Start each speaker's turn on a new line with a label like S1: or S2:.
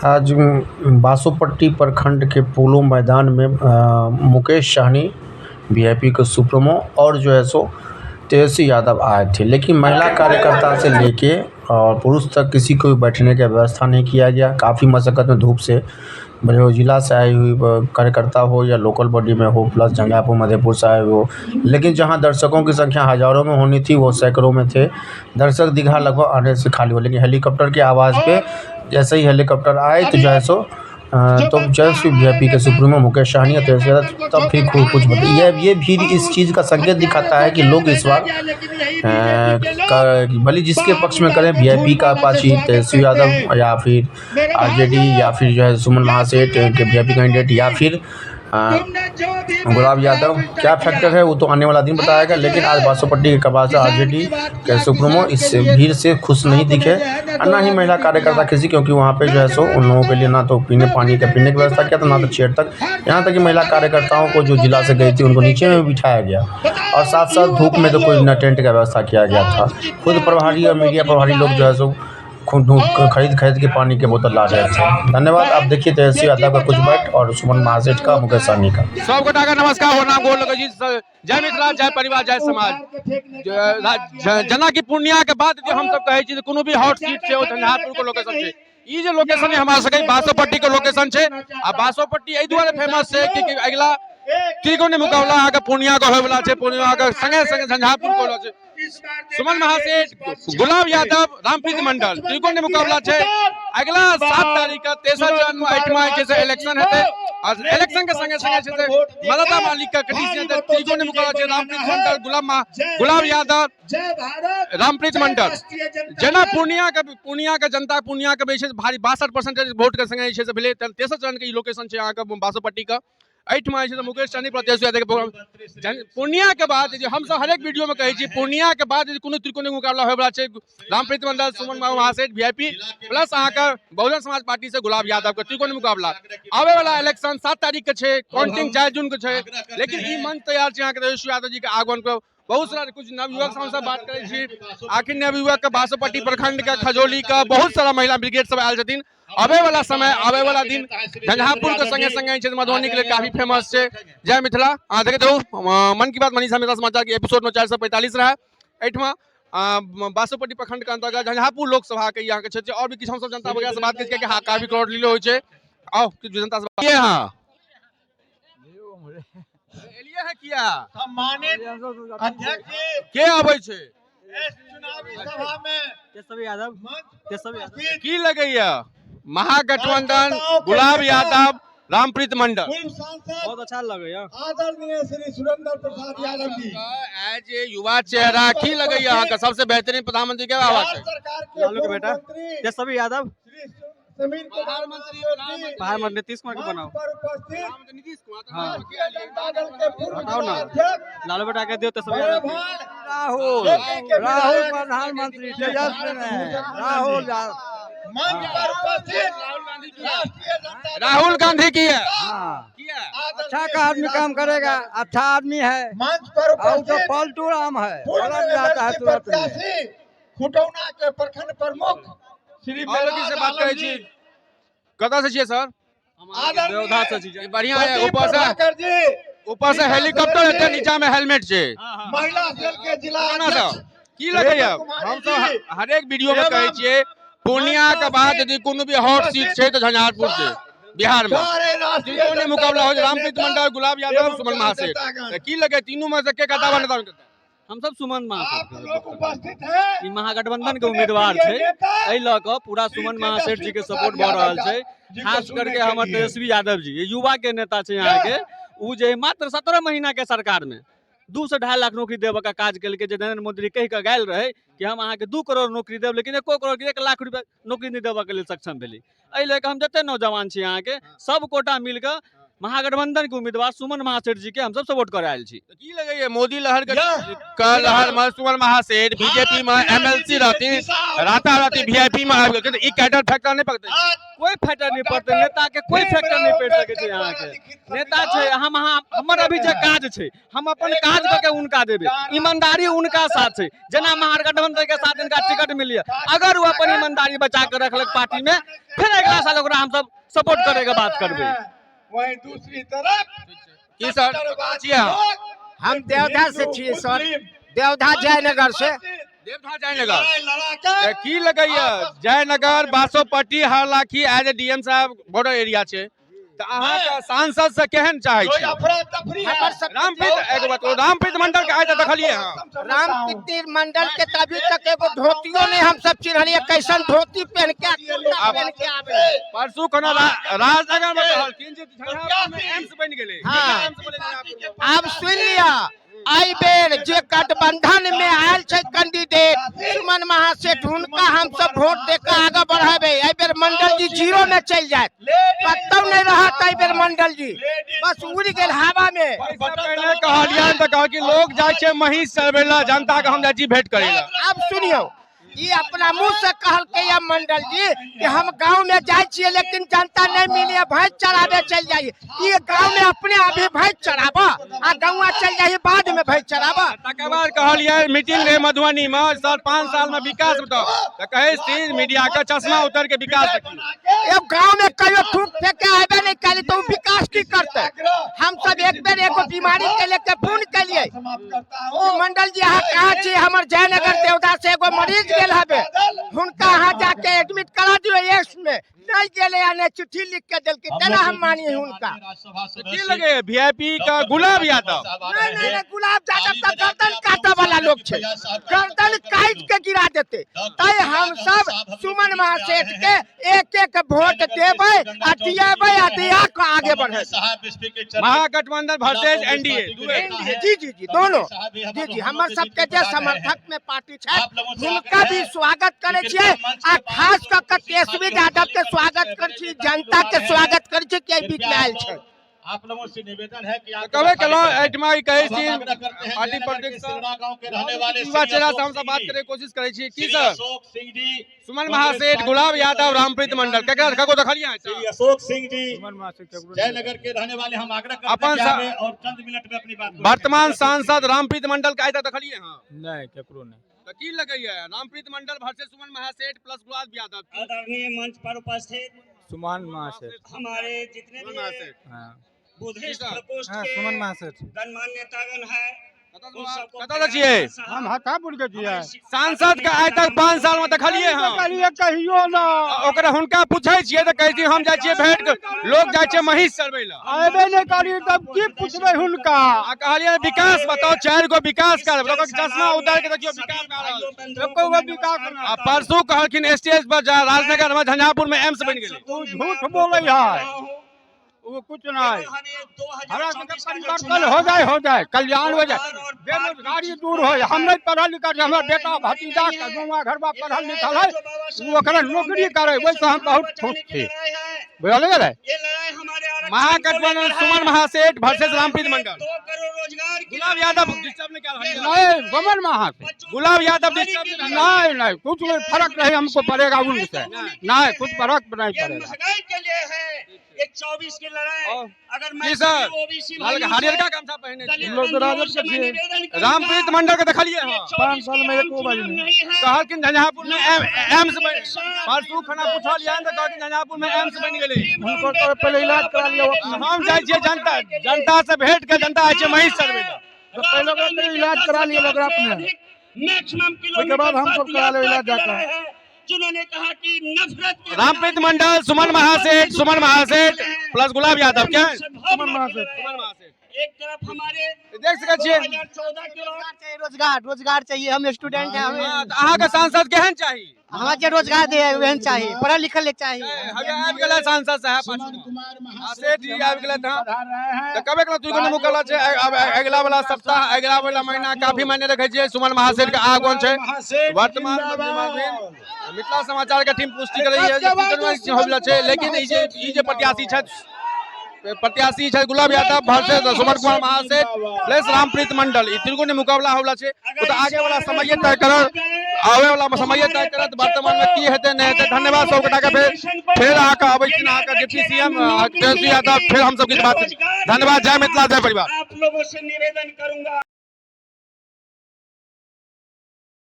S1: आज बासोपट्टी प्रखंड के पोलो मैदान में मुकेश सहनी वीआईपी के सुप्रीमो और जो है सो तेजस्वी यादव आए थे, लेकिन महिला कार्यकर्ता से लेके और पुरुष तक किसी को भी बैठने का व्यवस्था नहीं किया गया। काफ़ी मशक्कत में धूप से, भले वो जिला से आई हुई कार्यकर्ता हो या लोकल बॉडी में हो, प्लस झंझारपुर मधेपुर से आए हो, लेकिन जहां दर्शकों की संख्या हज़ारों में होनी थी वो सैकड़ों में थे। दर्शक दीघा लगभग आधे से खाली हो, लेकिन हेलीकॉप्टर की आवाज़ पे जैसे ही हेलीकॉप्टर आए तो जो है सो तो जैसे वीआईपी के सुप्रीमो मुकेश सहनी और तेजस्वी यादव तब फिर खूब कुछ ये भीड़ इस चीज़ का संकेत दिखाता है कि लोग इस बार भले जिसके पक्ष में करें, वीआईपी का अपाची तेजस्वी यादव या फिर आरजेडी या फिर जो है सुमन महासेठ के वीआईपी कैंडिडेट या फिर गुलाब यादव, क्या फैक्टर है वो तो आने वाला दिन बताएगा। लेकिन आज बासोपट्टी के कबार से आरजेडी के सुप्रीमो इस भीड़ से खुश नहीं दिखे और ना ही महिला कार्यकर्ता किसी, क्योंकि वहाँ पे जो है सो उन लोगों के लिए ना तो पीने पानी का पीने की व्यवस्था किया था, ना तो चेयर तक। यहाँ तक कि महिला कार्यकर्ताओं को जो जिला से गई थी उनको नीचे में बिठाया गया और साथ साथ धूप में तो कोई न टेंट का व्यवस्था किया गया था। खुद प्रभारी और मीडिया प्रभारी लोग जो है सो खुद खरीद खरीद के पानी के बोतल ला रहे थे। धन्यवाद। आप देखिए तेजस्वी यादव का कुछ बैठ और सुमन महासेठ का, मुकेश सहनी का।
S2: सब गोटा के नमस्कार हो, नाम गोर लगै छी। जय मिथिला, जय परिवार, जय समाज। जेना कि पूर्णिया के बाद जे हम सब कहै छी जे कोनो भी हॉट सीट छै ओ झंझारपुर के लोकेशन छै। ई जे लोकेशन है हमरा सबके बासोपट्टी के लोकेशन छै आ बासोपट्टी एहि दुआरे फेमस छै कि अगिला त्रिकोणीय मुकाबला अहाँके पूर्णिया के होय वाला छै, पूर्णिया के संगे संगे झंझारपुर के होय वाला छै। सुमन महासेठ, गुलाब यादव, रामप्रीत मंडल, त्रिकोणीय मुकाबला छै। अगिला 7 तारीख के तेसर चरण में एहिठमा जे छै से इलेक्शन हेतै और इलेक्शन के संगे संगे छै से मतदाता मालिक के कटी से त्रिकोणीय मुकाबला छै। रामप्रीत मंडल, गुलाब यादव, रामप्रीत मंडल। जेना पूर्णिया के जनता, पूर्णिया के जे छै भारी 62% वोट के संगे जे छै से भेलै, तेसर चरण के ई लोकेशन छै अहाँके बासोपट्टी के। एहिठमा जे छै से मुकेश सहनी प्रत्याशी यादव के प्रोग्राम। पूर्णिया के बाद जे हमसब हरेक वीडियो में कहै छी, पूर्णिया के बाद जे कोनो त्रिकोणीय मुकाबला होय वाला छै, रामप्रीत मंडल, सुमन महासेठ वीआईपी प्लस अहाँके बहुजन समाज पार्टी से गुलाब यादव के त्रिकोणीय मुकाबला। आबै वाला इलेक्शन 7 तारीख के छै, काउंटिंग 4 जून के छै, लेकिन ई मंच तैयार छै अहाँके तेजस्वी यादव जी के आगमन के। बहुत सारा कुछ नवयुवक से हमसब बात करै छी। आखिर नवयुवक के बासोपट्टी प्रखंड के, खजौली के बहुत सारा महिला ब्रिगेड सब आयल छथिन। आबै वाला समय, आबै वाला दिन झंझारपुर के संगे संगे छै मधुबनी के लिए काफी फेमस छै। जय मिथिला। अहाँ देखैत रहू मन की बात मनीषा मिथिला समाचार के एपिसोड में 445 रहा। एहिठमा बासोपट्टी प्रखंड के अंतर्गत झंझारपुर लोकसभा के यहाँ के क्षेत्र और भी किछु हमसब जनता वगैरह से बात करै छी कि हाँ, काफी क्राउड लीलो होइ छै। आओ, किछु जनता से बात। हाँ, एलिए है किया?
S3: सम्मानित अध्यक्ष जी,
S2: के आबै छै?
S3: इस चुनावी सभा में
S4: तेजस्वी यादव।
S3: मंच पर
S4: तेजस्वी यादव।
S3: उपस्थित
S2: की लगैया, महागठबंधन, गुलाब यादव, रामप्रीत मंडल?
S3: पूर्व सांसद
S4: बहुत अच्छा लगैया।
S3: आदरणीय श्री सुरेंद्र प्रसाद यादव जी,
S2: एज ए युवा चेहरा की लगैया अहाँके सबसे बेहतरीन प्रधानमंत्री के आवाज
S3: बिहार
S2: छै?
S3: सरकार के
S4: लालू के
S3: पूर्व
S4: बेटा।
S3: मंत्री
S4: तेजस्वी यादव।
S3: श्री समीर कुमार
S2: प्रधानमंत्री,
S3: जी,
S4: प्रधानमंत्री नीतीश कुमार के
S3: मंच
S4: बनाओ।
S3: पर उपस्थित
S2: नीतीश कुमार।
S4: हाँ।
S3: राष्ट्रीय जनता दल के पूर्व
S4: हटाओ ना।
S3: जिला अध्यक्ष
S4: लालू बेटा के दियो तेजस्वी
S3: बड़े
S4: यादव के।
S3: भाई
S5: राहुल
S3: जेपी के
S5: राहुल
S3: विधायक
S5: प्रधानमंत्री तेजस्वी में राहुल
S3: मंच पर उपस्थित राष्ट्रीय जनता दल
S2: राहुल गांधी की है?
S5: हाँ।
S2: किया?
S5: अच्छा का आदमी काम करेगा, अच्छा आदमी है।
S3: मंच पर
S5: और तो
S3: उपस्थित
S5: पलटू राम है,
S3: पूर्व
S5: पलट जाता है
S3: एमएलसी
S5: तुरंत में।
S3: प्रत्याशी खुटौना के प्रखंड प्रमुख श्री
S2: और लोग से बात करै छी। कतऽ से छियै सर?
S4: देवधा से छी।
S2: बढ़िया है।
S3: प्रदीप
S2: ऊपर से
S3: प्रभाकर जी,
S2: ऊपर से हेलीकॉप्टर हेतै, नीचा में हेलमेट छै।
S3: महिला सेल के जिला
S2: केना
S3: अध्यक्ष
S2: सब की लगैया?
S3: कुमारी
S2: हम सब
S3: जी,
S2: हरेक वीडियो में कहै छियै, पूर्णिया के बाद यदि कोनो भी हॉट सीट छै तऽ झंझारपुर छै बिहार में।
S3: सारे राष्ट्रीय
S2: त्रिकोणीय
S3: जनता
S2: मुकाबला हो
S3: दल के
S2: रामप्रीत
S3: नेता
S2: मंडल, गुलाब यादव,
S3: एवं
S2: सुमन महासेठ।
S3: कार्यकर्तागण।
S2: तऽ की लगे, तीनू में से के कता नेता बनतै?
S4: हम सब सुमन महासेठ
S3: आप लोग उपस्थित हैं।
S4: ई महागठबंधन के
S3: अपने
S4: उम्मीदवार
S3: प्रिय
S4: छै।
S3: नेता
S4: एहि लऽ कऽ पूरा सुमन महासेठ जी के सपोर्ट भऽ रहल छै।
S3: जी को
S4: खास
S3: सुनने
S4: करके
S3: के
S4: हमर
S3: लिए।
S4: तेजस्वी यादव जी, ये युवा के नेता छै अहाँके। उ जे मात्र 17 महीना के सरकार में 2 से 2.5 लाख नौकरी देबऽ के काज केलकै, जे नरेंद्र मोदी कहि कऽ गेल रहै कि हम अहाँके 2 करोड़ नौकरी देब, लेकिन एको करोड़ के 1 लाख रुपया नौकरी नहि देबऽ के लेल सक्षम भेलै। एहि लऽ कऽ हम जते नौजवान छी अहाँके, सब कोटा मिल कऽ महागठबंधन के उम्मीदवार सुमन महासेठ जी के हमसब सपोर्ट करे आयल छी।
S2: तऽ की लगैया मोदी लहर के के लहर में सुमन महासेठ बीजेपी में एमएलसी रहती, राताराती वीआईपी में आबि गेलखिन, तऽ ई कैडर फैक्टर नहि पकड़तै?
S4: कोई फैक्टर नहीं पड़तै, नेता के कोई फैक्टर नहीं पड़ि सकै छै। अहाँके नेता छै, हम अहाँ हमर अभी जे काज छै, हम अपन काज कऽ के उनका देबै। ईमानदारी उनका साथ छै। जेना महागठबंधन के साथ इनका टिकट मिलिए, अगर वो अपन ईमानदारी बचा के रखलक पार्टी में, फिर अगला साल ओकरा हमसब सपोर्ट करे के बात करबै।
S3: वहीं दूसरी तरफ
S2: की सर, छियै अहाँ?
S6: हम देवधा से छियै सर, देवधा जयनगर से।
S2: देवधा जयनगर। तऽ की लगैया Jaynagar Bansopatti Harlakhi as a DM साहब बॉर्डर एरिया छै, तऽ अहाँके सांसद से केहन चाहै छी?
S6: हमर सब
S2: रामप्रीत, एगो बात कहू, रामप्रीत मंडल के आइ तक देखलियै हँ?
S6: रामप्रीति मंडल के तऽ अभी तक एगो धोतियो नहीं हम सब चिन्हलियै, कैसन धोती पहन के आ कुर्ता पहन के आवे।
S2: परसू खना राजनगर में कहलखिन जे झंझारपुर में एम्स बनि गेलै।
S6: हाँ।
S2: एम्स बनि गेलै।
S6: आब सुन लिया, एहि बेर जे गठबंधन में आयल छै कैंडिडेट सुमन महासेठ, हुनका हम सब वोट दे के आगे बढ़ेबै। एहि बेर मंडल जी जीरो में चलि जायत, कतौ नहीं रहत। एहि बेर मंडल जी बस उड़ि गेल हवा में।
S2: एहिसँ पहिने कहलियनि तऽ कहलखिन लोग जाइ छै महीष चरबै लए, जनता के हम जाइ छी भेंट करै लए।
S6: आब सुनियौ, ई अपना मुंह से कहलकै या मंडल जी कि हम गांव में जाइ छियै लेकिन जनता नहीं मिली, भैंस चराबे चल जाइए। ई गांव में अपने अभी भैंस चराबा आ गौआ चल जाइए बाद में भैंस चराबा।
S2: तकर बाद कहलियै मीटिंग रहे मधुबनी में, सर 5 साल में विकास बताओ, तऽ कहै छी मीडिया के चश्मा उतर के विकास देखियौ।
S6: एगो गांव में कहियो थूक फेंके आबे नहीं कैली तो उ विकास की करते? हम सब एक बेर एगो बीमारी के लेके फोन कैलिए, ओ मंडल जी अहाँ कहाँ छी, हमर जयनगर देवदा से एगो मरीज गेल हबे, हुनका अहाँ जाके एडमिट करा दियौ एम्स में। नहीं गेले या नहीं चिट्ठी लिख के देलकै, तेना हम मानिए हुनका।
S2: की लगे वीआईपी का गुलाब यादव?
S6: नहीं नहीं नहीं, गुलाब यादव तऽ गर्दन काटे वाला लोग छै, गर्दन काट के गिरा देते। तै हम सब सुमन महासेठ के एक एक वोट देबै आ दिएबै आ दिया के आगे बढ़ेबै।
S2: Mahagathbandhan versus NDA.
S6: जी जी जी, दोनों जी जी, हमर सबके जे समर्थक में पार्टी छै हुनका भी स्वागत करै छियै आ खास कऽ के तेजस्वी यादव के स्वागत करै छी, जनता के स्वागत करै छी कि एहि बीच में आयल छै।
S3: आप लोगों से निवेदन है कि आप
S2: कहबे केलहुँ एहिठमा ई कहै छी
S3: आग्रह करते हैं
S2: पार्टी
S3: जयनगर के
S2: पॉलिटिक्स
S3: सिगरा गांव के रहने वाले
S2: युवा
S3: श्री
S2: चेहरा से
S3: अशोक
S2: हमसब
S3: सिंह
S2: बात
S3: जी,
S2: करे के कोशिश करै छी। की
S3: श्री
S2: सर,
S3: अशोक सिंह जी,
S2: सुमन महासेठ, गुलाब यादव, रामप्रीत मंडल, केकरा ककरो देखलियै अहाँ?
S3: श्री अशोक सिंह जी जयनगर के रहने वाले, हम आग्रह करते
S2: अपन
S3: हैं कि आवे और चंद मिनट में अपनी बात को
S2: वर्तमान
S3: रखें।
S2: सांसद रामप्रीत मंडल के आइ तक देखलियै हँ?
S7: नहीं, केकरो नहीं।
S2: तऽ की लगैया रामप्रीत मंडल वर्सेस सुमन महासेठ प्लस गुलाब यादव?
S8: आदरणीय मंच पर उपस्थित
S7: सुमन महासेठ।
S8: हमारे जितने
S2: सुमन
S8: भी
S2: महासेठ।
S7: हाँ।
S8: बुद्धिस्ट
S2: जी सर।
S8: प्रकोष्ठ
S7: हाँ,
S8: के
S7: सुमन महासेठ।
S8: गणमान्य नेतागण है, उन सबको
S2: कतऽ से छियै?
S7: हम हतापुर के छियै।
S2: सांसद के आइ तक 5 साल में देखलियै हँ?
S7: कहलियै कहियो ना।
S2: ओकरा हुनका पूछै छियै तऽ कहै छी हम जाइ छियै भेंट लोग जाइ छै महीष चरबै लए।
S7: अयबे नहीं करी तब की पूछबै हुनका?
S2: आ कहलियै विकास बताओ, 4 गो विकास करब, लोकक चश्मा उतार के देखियौ विकास भए रहल छै।
S7: एको गो विकास
S2: आ
S7: ना।
S2: परसू कहलखिन स्टेज पर जा राजनगर में झंझारपुर में एम्स बनि गेलै।
S7: ओ झूठ बोलै है, वो कुछ नहीं। हमरा सबके परिवर्तन हो जाए, हो जाए, कल्याण हो जाए, बेरोजगारी दूर हो जाए। हम नहीं पढ़ल लिखल छी, हमर बेटा भतीजा गौवा घरवा पढ़ल लिखल है, ओ ओकरा नौकरी करे, ओहिसँ हम बहुत खुश छी। बुझलियै ने?
S8: ये लड़ाई हमारे आरक्षण को
S2: महागठबंधन
S8: लेकर है।
S2: सुमन महासेठ वर्सेस रामप्रीत मंडल।
S8: 2 करोड़ रोजगार की
S2: गुलाब यादव डिस्टर्ब नहीं कर रहा।
S7: नहीं, सुमन महासेठ।
S2: गुलाब यादव डिस्टर्ब नहीं कर रहा।
S7: नहीं नहीं, कुछ फर्क नहीं हमको पड़ेगा उनसे, नहीं कुछ फर्क नहीं
S8: ये
S7: पड़ेगा।
S8: महंगाई के लिए है, ये 24 की लड़ाई।
S2: और
S8: अगर
S2: जी
S8: मैं
S2: सर,
S8: ओबीसी
S2: लाल हरियरका गमछा पहिने छियै।
S8: लोग राजद के
S2: रामप्रीत मंडल के देखलियै हँ?
S8: 5 साल में एको बार नहीं है।
S2: कहलखिन झंझारपुर में एम्स बनि, परसू खना पूछलियनि तऽ कहलखिन झंझारपुर में एम्स बनि गेलै।
S8: हुनको तो पहले इलाज करा लियो।
S2: हम जाइ छियै जनता जनता से भेंट के, जनता जाइ छै महीष चरबै लए।
S8: पहले ओकरा इलाज करा लियो ओकरा अपने मैक्सिमम किलोमीटर
S7: बाद हम सब करा लेब इलाज जाकर।
S8: जिन्होंने कहा कि नफरत के
S2: रामप्रीत मंडल, सुमन महासेठ, सुमन महासेठ प्लस गुलाब यादव के
S8: सुमन महासेठ।
S2: सुमन महासेठ।
S8: एक तरफ हमारे
S2: देख सकै छियै।
S8: 2014 के बाद
S6: रोजगार रोजगार चाहिए, हम स्टूडेंट हैं, हमें
S2: हाँ, तऽ अहाँके सांसद केहन चाही?
S6: हमारे जे रोजगार दे वहन चाहिए, पढ़ल लिखल ले चाहिए।
S2: हवे आबि गेलै सांसद साहब पाछू आ सेठ जी आबि गेलै। हँ, तऽ कहबे केलहुँ तुरंत मुकल छै। आब अगिला वाला सप्ताह, अगिला वाला महीना काफी मायने रखै छै। सुमन महासेठ के आगमन छै वर्तमान में। मिथिला समाचार के टीम पुष्टि करैया जे होइवला छै, लेकिन ई जे प्रत्याशी छथि प्रत्याशी छै गुलाब यादव वर्सेस सुमन कुमार महासेठ प्लस रामप्रीत मंडल। ई त्रिकोणीय मुकाबला होला छै। ओ तऽ आगे वाला समय तय करत, आवे वाला समय तय करत वर्तमान में की हेतै नहि हेतै। धन्यवाद सब गोटा के। फेर फेर अहाँके अबै छी, अहाँके डिप्टी सीएम तेजस्वी यादव, फेर हमसब किछु बात। धन्यवाद। जय मिथिला, जय परिवार।
S3: आप लोगों से निवेदन करूंगा।